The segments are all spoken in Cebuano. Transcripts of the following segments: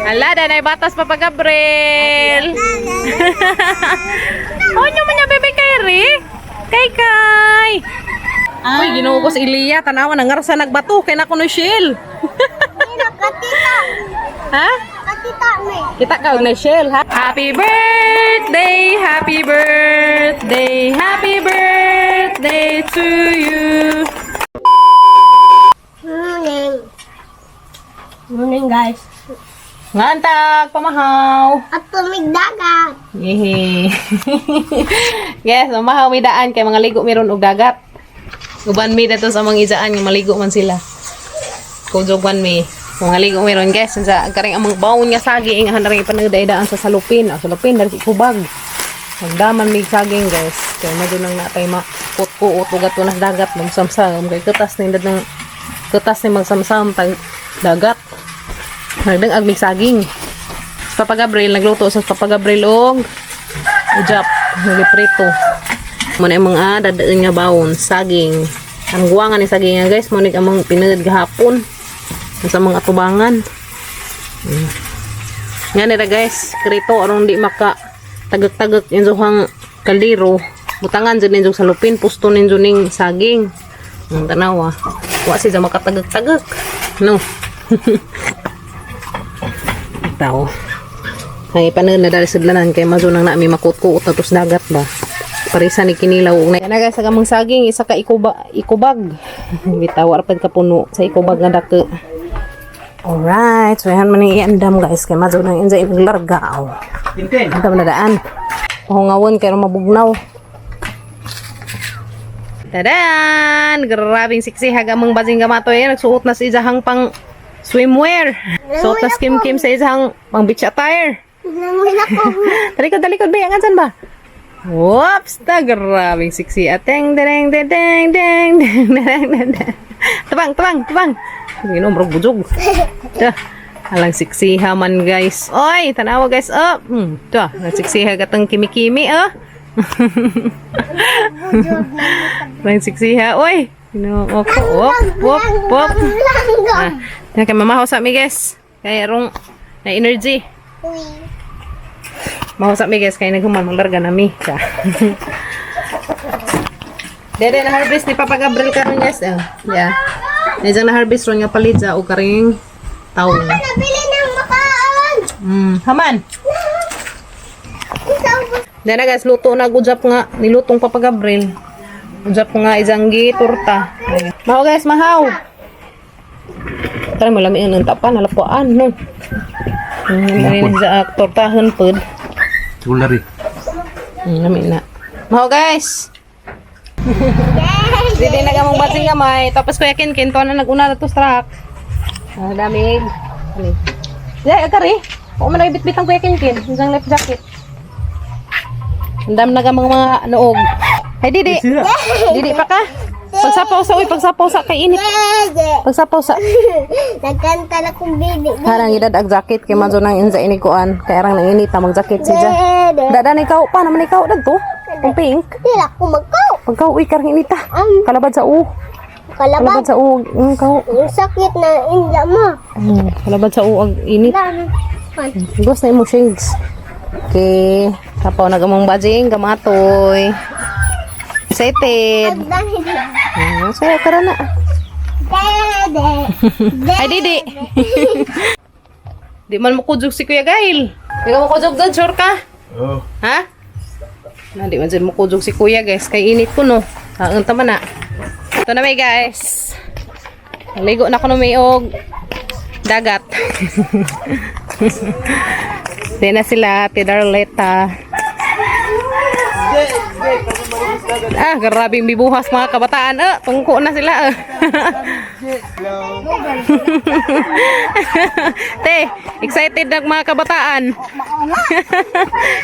Ala, danay batas, Papa Gabriel. Oh, nyo man niya, bebe Kyrie. Kay kay. Uy, Ginoo ko si Ilya, tanawa nangarsa nagbato kay nako no shell. Katita. Ha? Katita me. Kita ka og na shell ha. Happy birthday, happy birthday, happy birthday to you. Morning. Morning, guys. Ngantag pamahaw. At tumigdagat. Yehe. Yes, mamahaw mi daan kay mga ligo meron og dagat. Uban mi dato sa mga izaan nga maligo man sila. Kujogan mi. Mga ligo meron, guys, sa karing among baon nga saging nga rin ipanagdaidaan sa salupin. Ah, salupin dari kubag. Magdaman mig saging, guys. Kay madyo nang natay makutkuot ug ato nas dagat magsamsam kay kutas ni ng kutas ni magsamsam tag dagat. Nagdang ag mig saging. Si Papa Gabriel nagluto sa Papa Gabriel og ujap, nagprito. Mo na yung mga dadaan nga bawon, saging. Ang guwangan ni saging nga, guys, mo ni among pinagad gahapon sa mga atubangan. Nga nila, guys, krito aron di maka tagak-tagak inyo kaldero. Butangan dyan ninyo sa lupin, pusto ninyo ning saging. Ang tanawa. Wa siya makatagak-tagak. No. Tao. Ay panon na dali sudlanan kay mazo nang nami makutkuot na tos dagat ba. Parisa ni kinilaw og na. Ana, guys, sa kamong saging isa ka ikuba, ikubag. Bitaw ra pad kapuno sa ikubag nga dako. Alright, so yan man ang iandam, guys, kay mazo nang insa ibiglarga aw. Andam na daan. Pahungawon kay mabugnaw. Tadan! Grabing siksi hagamang basing gamato yan. Nagsuot na sa isahang pang swimwear. Suot na skim kim sa isahang pang beach attire. Nanguhin ako. Talikod, talikod, ba? Ang ba? Whoops! Ta, grabing siksi. Ateng, deng, deng, deng, deng, deng, deng, deng, deng. Tabang, tabang, tabang. Ginoo, murag bujog. Ta, alang siksi haman, guys. Oy, tanawa, guys. Oh, ta, nagsiksiha katong kimi-kimi, oh. Alang siksiha. Oy, Ginoo ko. Wop, wop, wop. Langgam. Ah, kay mamahaw sa mi, guys. Kay rong na energy. Uy. Mahusa mi, guys, kay naghuman maglarga na mi. Ka. Dede na harvest ni Papa Gabriel karon, guys. Oh, yeah. Medyo na harvest ron nga palidza o karing taong. Nabili ng makaan. Haman. Isang Dede na, guys, luto na ujap nga nilutong Papa Gabriel. Ujap nga isang gi torta. Mahaw, guys, mahaw. Tara mo lami ang tapan halapuan no. Ano sa tortahan pod. Tulari. Lami na. Mahaw, guys. Dili na kamong bating gamay. Tapos Kuya Ken, Ken, to na nag-una na to sa truck. Ah, dami. Ano? Yeah, agari. Oo man bitbit ang Kuya Ken Ken. Isang life jacket. Ang dami na kamong mga noog. Ay, Didi. Didi pa ka. Pagsapaw sa, uy, pagsapaw sa kay init. Dede. Pagsapaw sa. Nagkanta na kong bibi. Harang idad ag jacket kay manzo nang insa ini kuan. Kay arang nang init mag jacket siya. Dede. Dada na ikaw pa naman ikaw dagto. Ang pink. Dila ko magkaw. Pagkaw uy karang inita. Ang Kalabad sa u. kalabad. Kalabad sa u. Kaw. Ang sakit na inda mo. Kalabad sa u ang init. Wala na. Gos na imong shades. Okay. Sapaw na gamong bajing, gamatoy. Excited. Dahil na. Saya tara na. Dede. Ay, Didi. Di man mo kujog si Kuya Gail. Di ka mo kujog doon, sure ka? Oh. Ha? Na, di man dyan mo kujog si Kuya, guys. Kay init ko, no. Ang tama na. Ito na may, guys. Ligo na ko no may og dagat. Di na sila, Ate Darleta. Ah, grabe yung bibuhas mga kabataan. Ah, tungko na sila. Ah. Te, excited na mga kabataan.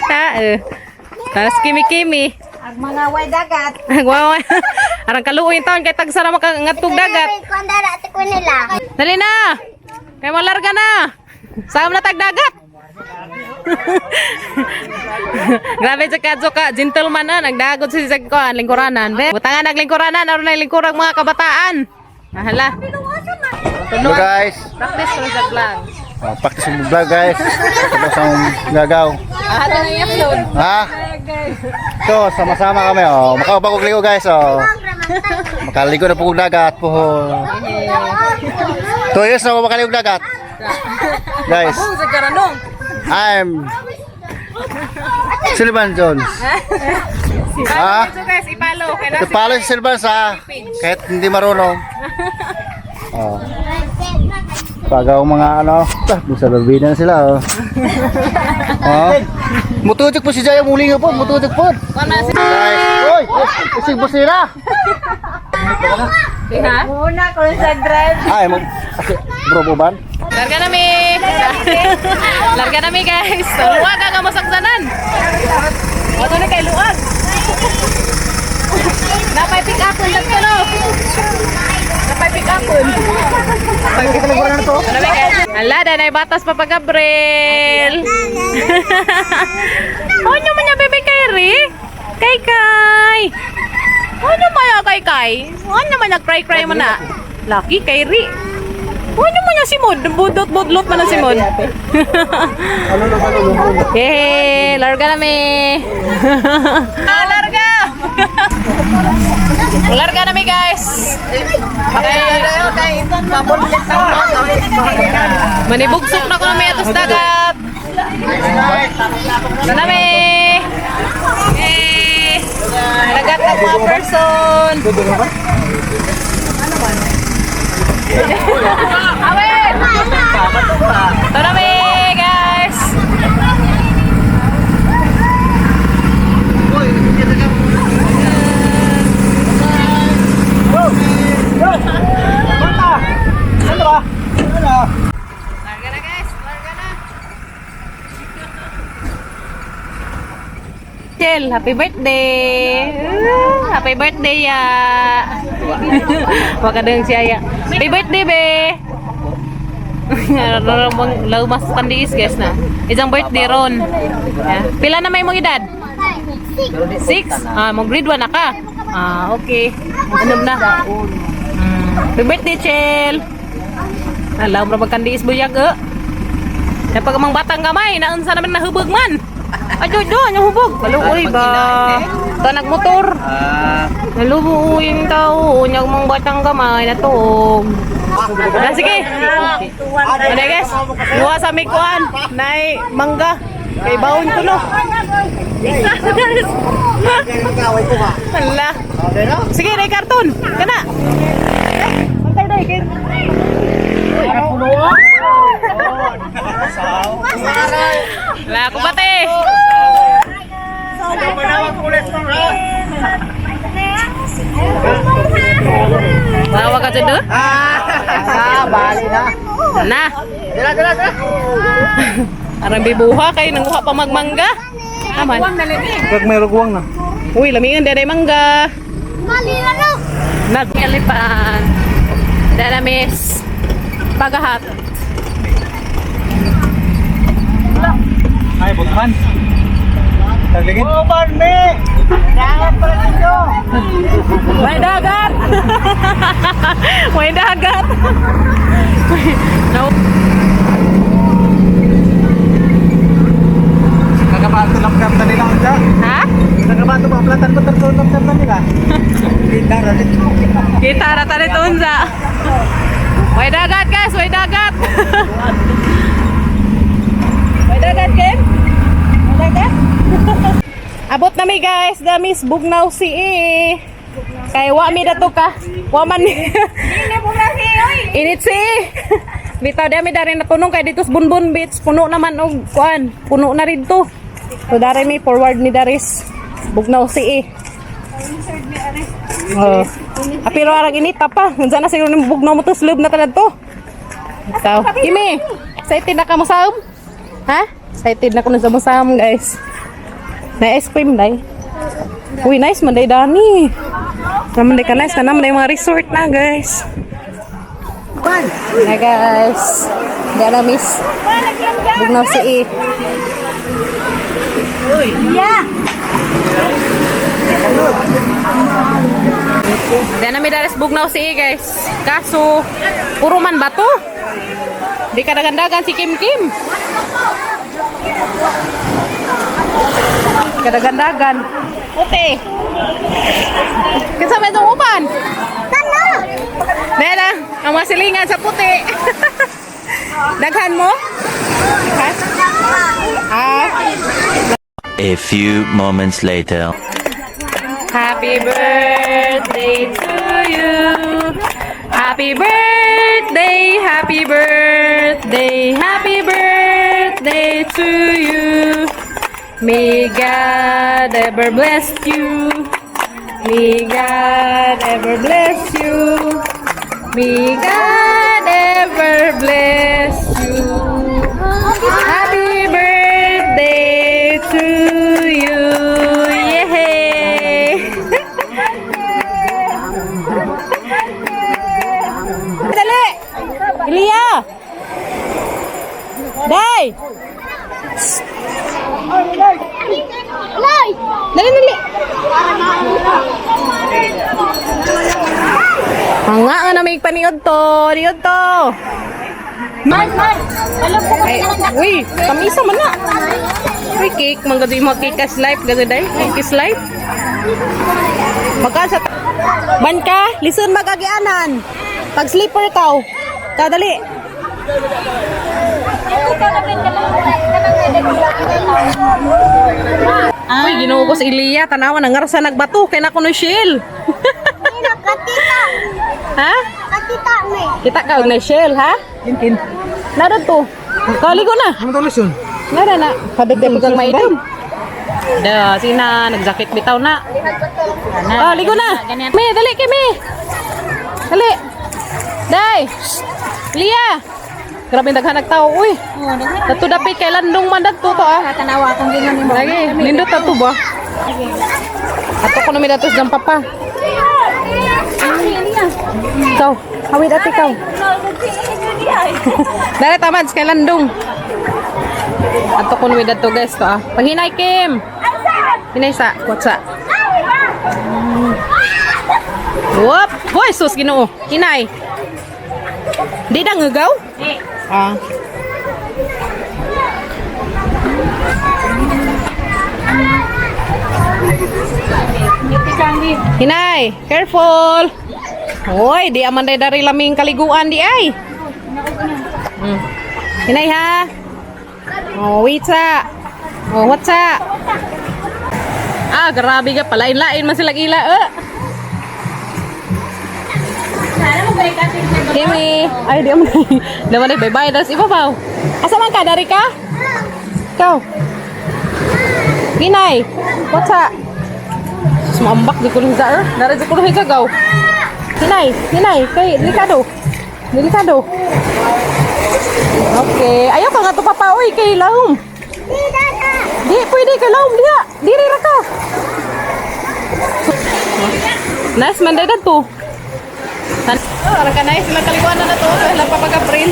Ha, eh. Tapos kimi-kimi. Ang mga way dagat. Wow. Arang kaluoy yung taon kay tagsara makangatog dagat. Kondara ate ko nila. Dali na. Kay malarga na. Saan na tag dagat? Grabe sa kadyo ka, gentleman na, nagdagot si sa kuan lingkuranan. Be, butangan naglingkuranan, aron na lingkurang mga kabataan. Ahala. Hello, guys. Practice ko sa vlog. Oh, practice yung vlog, guys. Tapos ang gagaw. Ah, na i-upload. Ha? Ito, sama-sama kami, oh. Makaubag og ligo, guys, oh. Makaligo na po og dagat po. 2 years na ako makaligo og dagat. Guys, Sa karanong. I'm Silvan Jones. Ha? So guys, ipalo. Kaya Ito palo si Silvan sa kahit hindi marunong. Oh. Pagaw mga ano, ah, sa barbina na sila, oh. Oh. Mututok po si Jaya muli nga po, mututok po. Guys, oy, isig busira. Ha? Una ko sa drive. Ay, mo kasi bro buban. Larga na mi. Larga na mi, guys. Luwag ka masaksanan. Wato ni kay luwag. Napay pick up on to no. Napay pick up on. Ano ba, guys? Ala, danay batas Papa Gabriel. Ano man niya bebe kay Ri? Kay kay. Ano man niya kay kay? Ano man nag cry cry mo na? Lucky kay Ri. Ano man niya si Mod? Budot budlot man na si Mod. Yay! Larga na mi. Ah, larga! Larga na mi, guys. Okay. Manibugsok na ko na may atos dagat. Na mi. Eh, dagat na mga person. Awin! Tara mi, guys. Larga na, guys, larga na. Chel, happy birthday! Ah, happy birthday ya! Wag ka dang siya ya. Happy birthday, be! Laumas kandiis, guys, na. Isang birthday ron. Yeah. Pila na may mong edad? 6? Ah, mong grade 1 na ka. Ah, okay. Anom na. Happy birthday, Chel! Alam ra magkandiis buyag eh. Kapag amang batang gamay, naunsa naman nahubog man. Ayo do, ang hubog. Kaluoy ba? Ta nagmotor. Nalubo yung tao, unyag mong batang gamay natuog. Ah, sige. Ano, guys? Luwa sa may kuan, nay mangga. Kay baon ko no. Hala. Sige, nay karton. Kana. Pantay dai kay. Wala ako pati. Bawa ka dyan doon? Ah, bali na. Na. Dira, dira, dira. Arang bibuha kay nanguha pa magmangga. Aman. Pag may ruguang na. Uy, lamingan dere mangga. Mali na no. Nagkalipan. Daramis. Pagahat. Ay, bugman. Tagligid. Bugman, me! Dagat pala ninyo! May dagat. May dagat. No. Kakabato lang kamta nila ang siya. Ha? Kakabato pa, platan ko tatlo lang kamta nila. Kita rin ito. Kita ra ta nito unsa. May dagat, guys, may dagat. May dagat, Ken? May dagat? Abot na mi, guys, gamis bugnaw si eh. Kay wa mi dato ka. Wa man mi. Init si. Bitaw di mi dari natunong kay dito sa Bunbun Beach puno naman og kuan, puno na ridto. So dari mi forward ni Daris bugnaw si eh. Oh. Ah, pero arang inita pa. Unsa na siguro ning bugnaw mo to sloob na tanad to. Ikaw. Kimi, excited na ka mo saom? Ha? Excited na ko na sa musam, guys. Na ice cream day. Uy, nice man day dani. Naman day ka nice na naman day mga resort na, guys. Na guys. Dara miss. Bugnaw si E. Yeah. Dana mi dares bugnaw si E, guys. Kaso puro man bato. Di ka dagandagan si Kim Kim. Kadagandagan. Puti. Kinsa may itong uban? Tala! Nela, ang mga silingan sa puti. Daghan mo? Ha? Ah. A few moments later. Happy birthday to you. Happy birthday, happy birthday, happy birthday to you. May God ever bless you. May God ever bless you. May God ever bless you. Happy birthday to you. Yay! Dali! Ilya! Day! Lay! Dali, dali! Ang nga na may paniod to. Niod to. Man, man! Alam ko Ay, uy, kamisa man na. Uy, cake. Manggado yung mga cake as life. Gado day. Cake is life. Magka sa... Ban ka, listen magagianan. Pag sleeper ka, kadali. Uy, ginoo ko si Ilya. Tanawa, nangarsa nagbato. Kaya na ko no shell. Katita! Ha? Katita me! Kita ka og na shell, ha? Lintin. Nara to. Kaligo na. Ano tulos yun? Nara na. Kabig kang maitom. Da, sina, nagjakit bitaw na. Ah, ligo na. Me, dali kay me. Dali. Day. Lia. Grabe daghan nagtao uy. Dato dapit kay landong man dadto to ah. Tanawa akong gingon nimo. Lagi, nindot ato ba? Ato ko na mi datos dyan papa. Ikaw, hawid ate ikaw. Dali tamad kay landong. Ato ko na mi dato guys to ah. Panghinay Kim. Hinay sa, kwatsa. Whoop! Hoy, sus Ginoo. Hinay. Di na ngagaw? Ah. Hinay, careful. Hoy, di aman day dari laming kaliguan di ay. Hinay ha. Oh, wait sa. Oh, what sa? Ah, grabe ka pala. Lain man sila ila. Eh. Kimi. Ay, di aman. Di aman day bye-bye. Tapos ibabaw. Asa man ka? Dari ka? Ikaw. Hinay. What sa? Sus, maambak di ko rin sa er. Nara di ko rin sa gaw. Hinay, hinay, kay delikado. Delikado. Okay, ayaw ka nga to papa oy kay laom. Di pwede kay laom diha. Diri ra ka. Nice man day to. Oh, ara ka nice sila kaliguan na to, wala pa pag-April.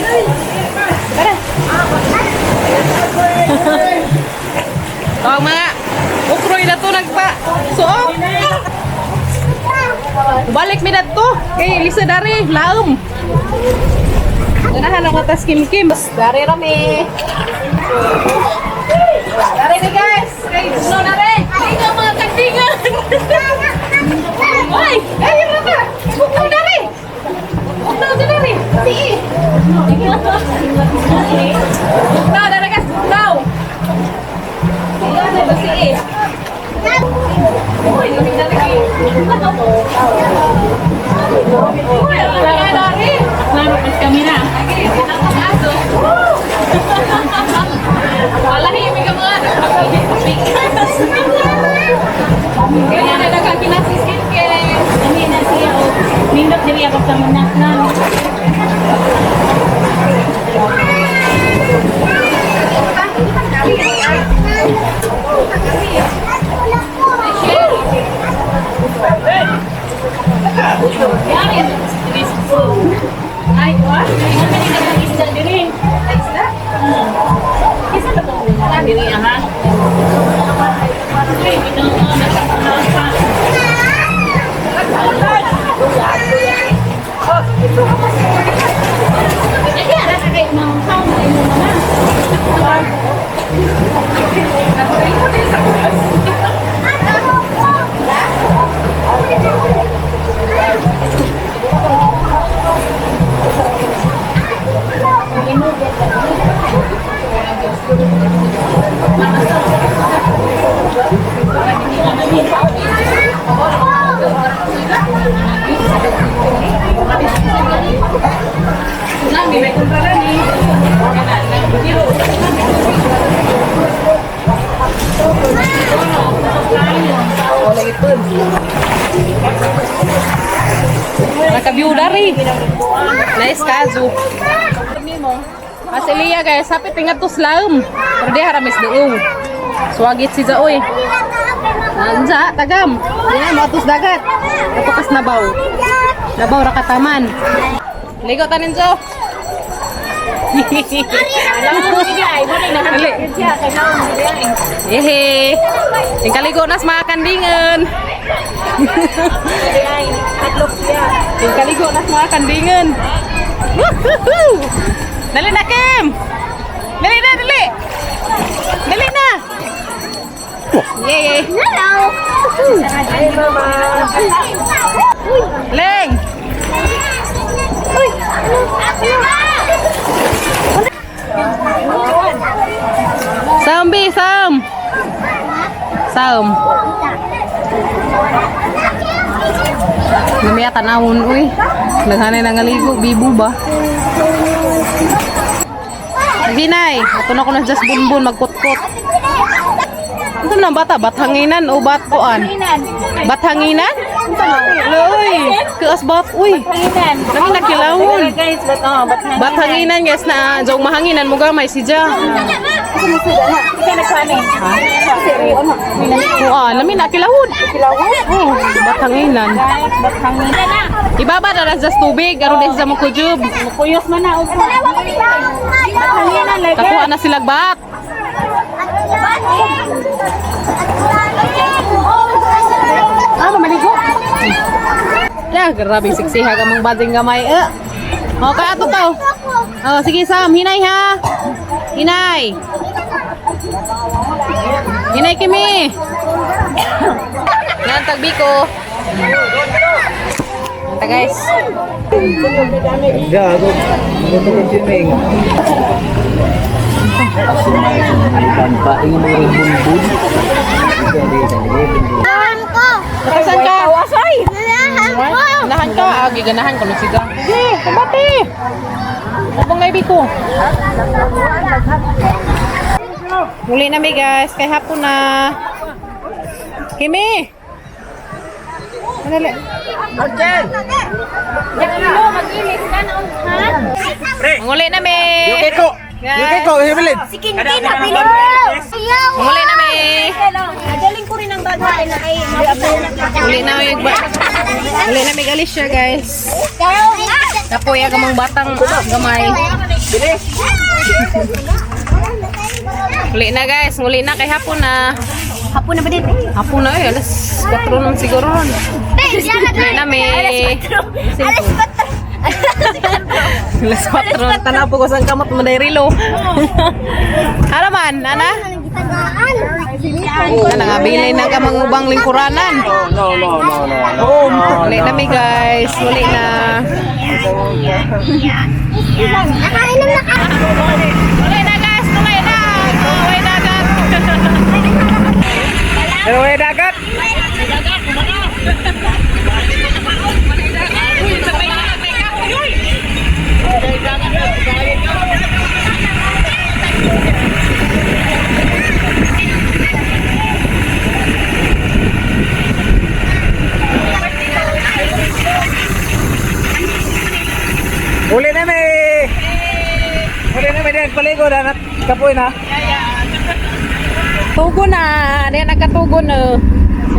Tara. Tawag mga ukroy na to nagpa. Suok. Balik mi na to. Kay Lisa dari laom. Ganahan ako tas Kim Kim. Dari rami. Dari ni guys. Kay no na re. Ikaw mga kandingan. Oy, ay rata. Buknaw na re. Buknaw na re. Sige. Buknaw na re guys, buknaw. Buknaw na ba sige. Uy, lamig na lagi. Uy, ang lamig na dari. Klaro, pas kami na. Lagi, ang aso. Wala himig ang mga nagpapigit. Kaya na nagkakinas si skincare. Kami na siya. O, nindot diri ako sa manak na. Ay, wa? Ay, kani isda diri. Ay, isda? Isa ba to? Diri aha. Ay, bitaw mo na sa pa. Ay, ara. Kay nang sound sa imong mama. Nakabiyo dari. Nice kazo. Asilia guys, hapit ingat to slam. Pero di haramis doong. Swagit si Zaoy. Anza, tagam. Yan, mo dagat. Kapakas nabaw. Nabaw ra kataman. Ligo tanin zo. Dali. Yehe. Yung kaligo nas mga kandingan. Yung kaligo nas mga kandingan. Woohoo! Dali na, Kim! Dali na, dali! Dali na! Yay! Hello. Leng! Sam, B, Sam! Sam. Lumiya tanawon, uy. Naghanay na nga ligo, bibo ba? Ginay, ato na ko na just bunbun, magkutkot. Ito na bata, bathanginan o batkuan? Bathanginan? Uy, kaas bat, uy. Hanginan. Lami na kilawon. Guys, bat oh, bat hanginan. Bathanginan guys na, jong mahanginan mo gamay si Ja. Ikaw nagkuan eh. Kuan, lami na kilawon. Kilawon? Oh, bathanginan. Guys, bat hanginan na. Ibaba na lang just tubig, aron din sa mukujub. Mukuyos man na og. Hanginan like. Kakuha na sila bat. Ah, mamaligo. Ya, grabe siksiha ka mang bading gamay. Eh. Okay, ato to. Oh, sige Sam, hinay ha. Hinay. Hinay kimi. Yan tagbiko. Ta guys. Gago. Ito ko swimming. Saan ka? Ganahan ka. Ah, giganahan ko siga. Sige, kumbate. Ubang na ko. Muli na mi guys, kay hapon na. Kimi. Dali. Manguli na mi. Keko. Keko, hibilin. Manguli na mi. Galing ko rin ang bagay na ay Muli na mi. Muli na mi Alicia guys. Kapoy ang mga batang gamay. Muli na guys, muli na kay hapon na. Hapon na ba dito? Hapon na eh, alas 4 naman siguro ron. Muli na mi. Alas 4. Alas 4, tanaw po ko sa kamot mo dahil rilo. Ara man, ana? Ana nga, bilay na ka mga ubang lingkuranan. No, no, no, no. Muli na mi guys, muli na. Nakainom na ka. Muli na guys, muli na. Muli dagat. Pero may dagat. Uli na may. Uli na may nagpaligo na kapoy na. Tugo na, di na nagkatugo na.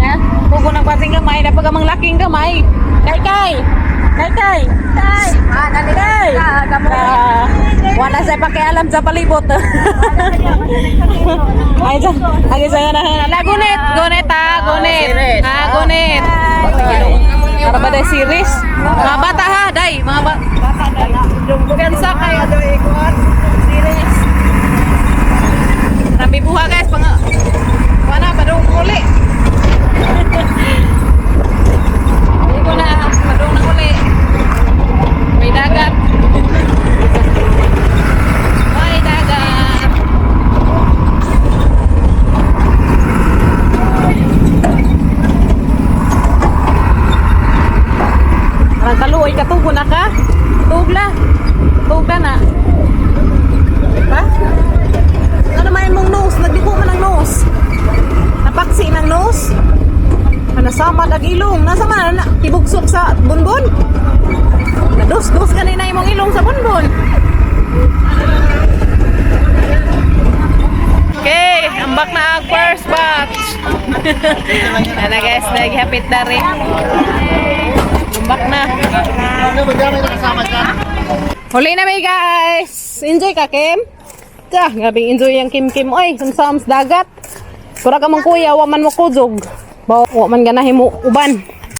Ya, tugo na basing gamay, na pag amang laking gamay. Kay kay. Kay kay. Kay. Kay. Ah, wala sa pakialam sa palibot. Ay, sa, ay sa na. Na gunit, gunit ha, gunit. Ha, gunit. Para ba day series? Mga bata ha, day, mga bata. Kumpiyansa kayo. Serious. Grabe buha, guys, pang wala padung uli. Hindi ko na padung na uli. May dagat. May dagat. Parang kaluoy ka tugo na ka. Tugla. Tugla na. Ba? Ano naman mong nose? Nagdiko man ang nose. Napaksi ng nose. Nasama ang ilong. Nasa man na tibugsok sa bunbon. Nados-dos ganina imong ilong sa bunbon. Okay, ambak na ang first batch. Ana guys, naghapit na rin. Ambak na. Ano ba dyan? May nakasama dyan? Huli na may guys! Enjoy ka, Kim? Tah, grabe enjoy ang Kim Kim. Oy, samsam sa dagat. Pura ka mong kuya, wa man mo kuzog. Ba, wa man ganahin mo uban.